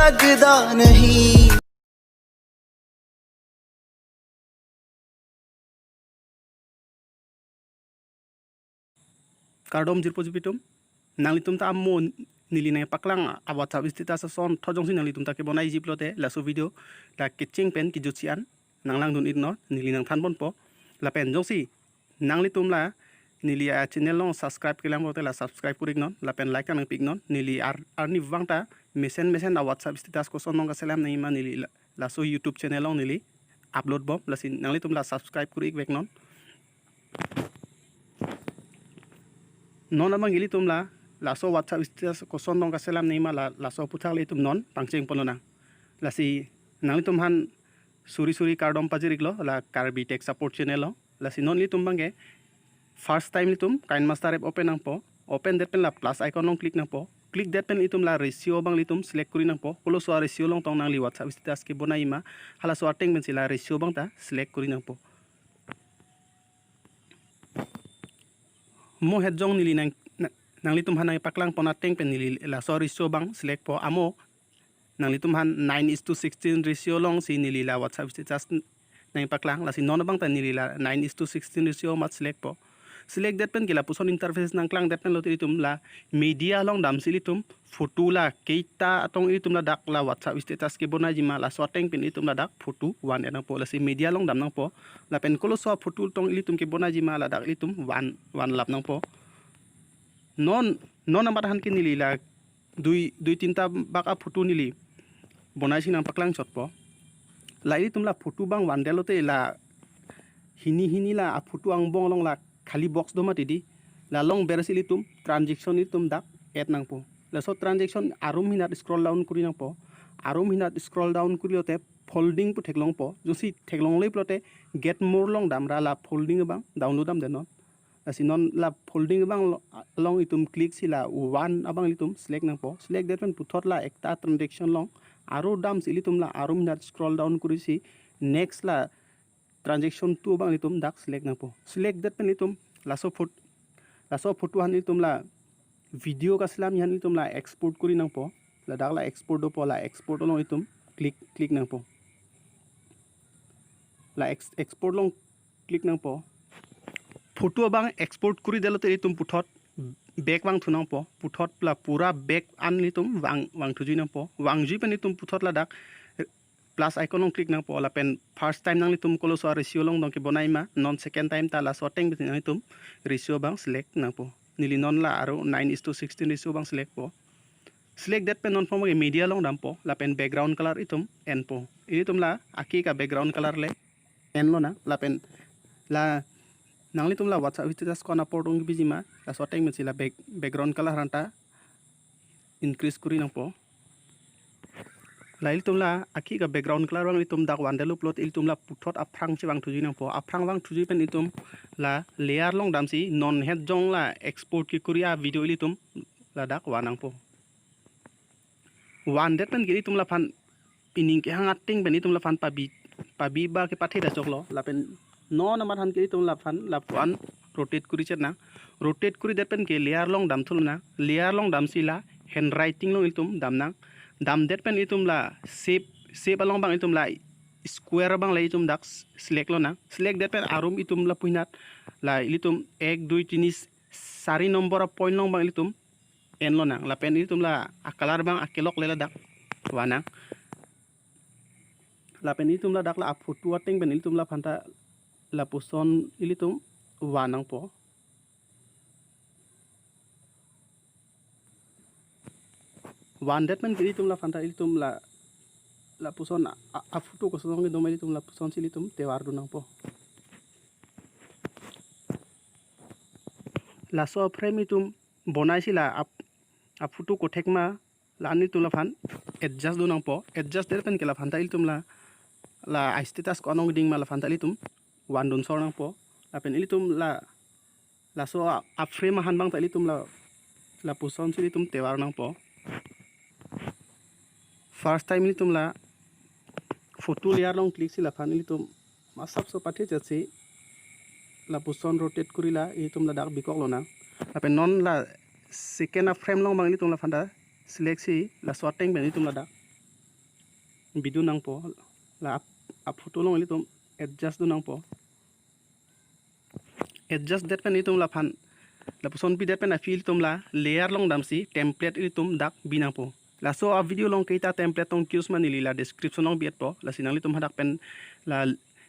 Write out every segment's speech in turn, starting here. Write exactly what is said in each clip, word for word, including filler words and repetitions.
लगदा नहीं। Kardom jirpo jirpi atum, nanglitum ta amo neli nangpaklang a WhatsApp status ason thot jongsi nanglitum ta kebonaiji pulote laso video la kecheng pen kejutsi an nanglangdun iknon, neli nangthanponpo. Lapen jongsi nanglitum la neli a channel along subscribe kelang pulote la subscribe kori iknon, lapen like ta nangpi iknon. Neli ar arnivang ta mesen mesen a WhatsApp status koson nong kaselam nangjima neli la, laso YouTube channel along neli upload bom, lasi nanglitum la subscribe kori ikveknon. Non abang ilitum la laso WhatsApp status koson nong kaselam nangjima la laso aputhak ilitum non pangcheng ponlonang. Lasi nanglitum aphan suri suri kardom pajir iklo la Karbi Tech Support channel along. Lasi non ilitum abangke first time ilitum KineMaster app open nangpo. Open det pen la plus icon along click nangpo. Click det pen ilitum la ratio abang ilitum select kori nangpo. Koloso a ratio along tong nangli WhatsApp status kebonaima, halaso ateng pensi la ratio abang ta select kori nangpo. Mo het jong neli nang, na, nanglitum aphan nangpaklangpon ateng pen neli laso ratio abang select po. Amo nanglitum aphan nine is to sixteen ratio alongsi neli la WhatsApp status nangpaklang, lasi non abang ta neli la nine is to sixteen ratio amat select po. Select det pen ke lapuson interface nangklang det pen lote ilitum la media along damsi ilitum photo la keita atong ilitum ladak la WhatsApp status kebonaijima laso ateng pen ilitum ladak photo van-et nangpo, lasi media along dam nangpo. Lapen koloso a photo tong ilitum kebonaijima ladak ilitum van, vanlap nangpo. Non, non amat aphan ke neli la dui, dui tinta bak a photo neli bonaisi nangpaklang chotpo. La ilitum la photo abang vandet lote la hini hini la a photo angbong along la khali box do mati di. La along bersi ilitum transition ilitum dak add nangpo. Laso transition arum hinat scroll down kori nangpo. Arum hinat scroll down kori lote folding pu theklongpo. Jongsi theklongle pulote get more along damra la folding abang download damdetnon. Lasi non la folding abang lo-, along itum click si la van abang ilitum select nangpo. Select det pen puthot la ekta transition along aro damsi ilitum la arum hinat scroll down korisi next la transition two abang ilitum dak select nangpo. Select det pen ilitum laso phot-, laso photo aphan ilitum la video kaselamji aphan ilitum la export kori nangpo. Ladak la export dopo, la export along ilitum click, click nangpo. La ex-, export along click nangpo. Photo abang export kori det lote ilitum puthot back vangthu nangpo. Puthot la pura back an ilitum vang, vangthuji nangpo. Vangjui pen ilitum puthot ladak plus icon along click nangpo, lapen first time nanglitum koloso a ratio along tong kebonaima, non second time ta laso ateng pen nanglitum ratio abang select nangpo. Neli non la aro nine is to sixteen ratio abang select po. Select det pen non form ke media along dampo, lapen background color itum enpo. Ilitum la aki ka background color le enlonang, lapen la nanglitum la WhatsApp status ko-an apor tong kebijima, laso ateng pensi la back, background color aphan ta increase kori nangpo. La ilitum la aki ka background color abang ilitum dak vandet lo pulote ilitum la puthot aphrang chevangthuji nangpo. Aphrang vangthuji pen ilitum la layer along damsi non het jong la export kekori a video ilitum ladak van nangpo. Vandet pen ke ilitum laphan pining kehang ateng pen ilitum laphan pabi, pabi ba kepathe ta choklo. Lapen non amat aphan ke ilitum laphan lapu-an rotate kori chetnang. Rotate kori det pen ke layer along damthulonang. Layer along damsi la handwriting along ilitum damnang. Damdet pen ilitum la shape, shape along abang ilitum la square abang la ilitum dak select lonang. Select det pen arum itum lapu hinat la ilitum ek, dui, tini, sari number a point along abang ilitum enlonang. Lapen ilitum la a color abang akelok le ladak vannang. Lapen ilitum ladak la a photo ateng pen ilitum laphanta lapuson ilitum vannangpo. Vandet pen ke ilitum laphanta ilitum la, lapuson a, a, a photo koson kedo ma ilitum lapusonsi ilitum tewardun nangpo. Laso frame itum bonaisi la ap-, a photo kothek ma la-an itum laphan adjust dun nangpo. Adjust det pen ke laphanta ilitum la, la a status ko-an ongding ma laphanta ilitum vandun sor nangpo. Lapen ilitum la, laso a, a frame aphan abang ta ilitum la, lapusonsi ilitum tewar nangpo. First time ilitum la photo layer along click si laphan ilitum masapso pathe chetsi lapuson rotate kori la ilitum ladak bikok lonang. Lapen non la second a frame along abang ilitum laphanta select si laso ateng pen ilitum ladak bidun nangpo. La ap, ap photo along ilitum adjust dun nangpo. Adjust det pen ilitum laphan, lapuson pidet pen aphi ilitum la layer along damsi template ilitum dak bi nangpo. Laso a video along ke-ita template tong ke-use ma neli la description along bi-etpo. Lasi nanglitum hadak pen la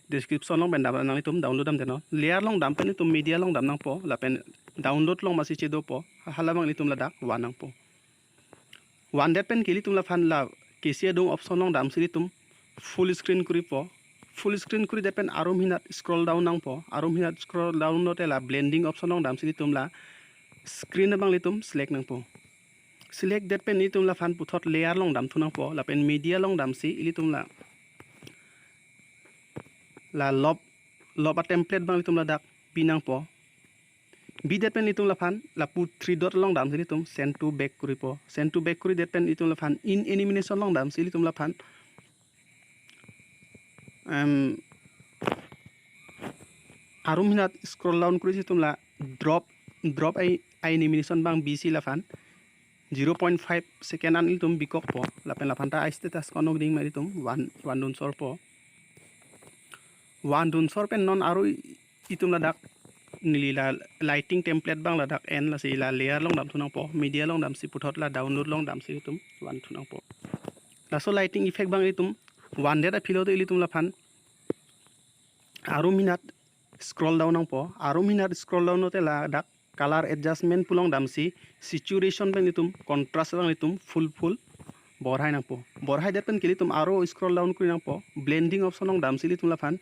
description along pen dam, nanglitum download damdet non. Layer along dam pen ilitum media along dam nangpo. Lapen download along masi chedopo. Halabang ilitum ladak van nangpo. Van det pen ke ilitum laphan la kesi adung option along damsi ilitum full screen kuripo. Full screen kuri det pen arum hinat scroll down nangpo. Arum hinat scroll down lote la blending option along damsi ilitum la screen abang ilitum select nangpo. Select det pen ilitum laphan puthot layer along damthu nangpo. Lapen media along damsi ilitum la, la lop, lop a template abang ilitum ladak bi nangpo. Bi det pen ilitum laphan lapu three dot along damsi ilitum send to back kuripo. Send to back kuri det pen ilitum laphan in animation along damsi ilitum laphan, em, arum hinat scroll down kurisi ilitum la drop, drop ai, ai animation abang bisi laphan zero point five second an ilitum bikokpo. Lapen laphan ta ai status konok ding ma ilitum van, van dun sorpo. Van dun sor pen non aru i-, itum ladak neli la lighting template abang ladak en, lasi la layer along damthu nangpo, media along damsi puthot la download along damsi itum vanthu nangpo. Laso lighting effect abang itum van det aphi lote ilitum laphan arum hinat scroll down nangpo. Arum hinat scroll down lote ladak color adjustment pu along damsi saturation pen itum contrast abang itum full full borhai nangpo. Borhai det pen ke ilitum aru scroll down kuri nangpo. Blending option along damsi ilitum laphan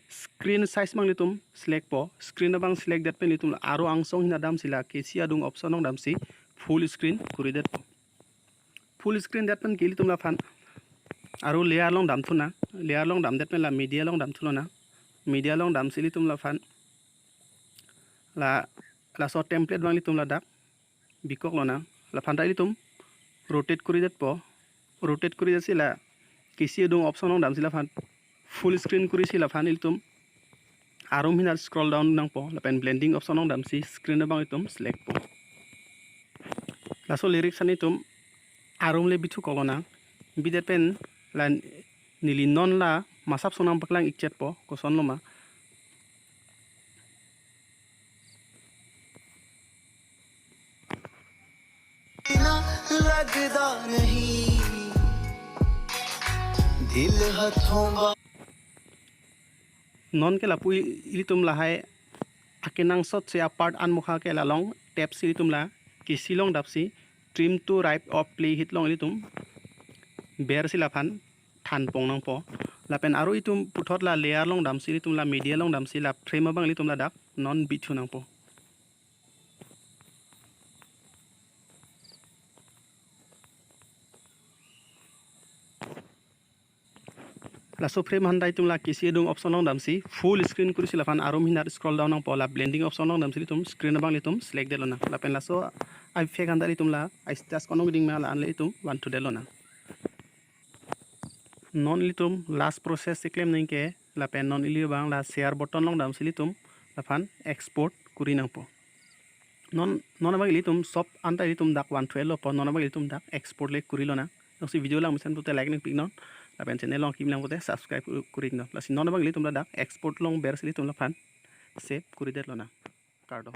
screen size abang ilitum select po. Screen abang select det pen ilitum aru angsong hinat damsi la kesi adung option along damsi full screen kuri detpo. Full screen det pen ke ilitum laphan aru layer along damthu nang. Layer along dam det pen la media along damthu lonang. Media along damsi ilitum laphan la, laso template abang ilitum ladak bikok lonang. Laphan ta ilitum rotate kuri detpo. Rotate kuri detsi la kesi adung option along damsi laphan full screen kurisi laphan ilitum arum hinat scroll down nangpo, lapen blending option along damsi screen abang itum select po. Laso lyrics an itum arum le bithu kok lonang. Bidet pen la neli non la masap sonam paklang ikchet po, koson loma. लगता नहीं दिल हथों बा। Non ke lapu i-, ilitum lahai akenangsot si apart anmokha ke la along tepsi ilitum la kesi along dapsi trim to right of playhead along ilitum bersi laphan thanpon nangpo. Lapen aru itum puthot la layer along damsi ilitum la media along damsi la frame abang ilitum ladak non bithu nangpo. Laso frame aphan ta itum la kesi adung option along damsi full screen kurisi laphan arum hinat scroll down nangpo, la blending option along damsi itum screen abang ilitum select det lonang. Lapen laso effect aphan ta itum la ai status konok ding ma la anle itum vanthu det lonang. Non ilitum last process si klem nangke, lapen non ili abang la share button along damsi ilitum laphan export kuri nangpo. Non, non abang ilitum sob anta ilitum dak vanthu-etlo po, non abang ilitum dak export le kuri lonang. Jongsi video langmesen pute like nangpi non. Lapen channel along kimi lang pute subscribe kuri, kuri non. Lasi non abang ilitum ladak export along bersi ilitum laphan save kuri det lonang. Kardom.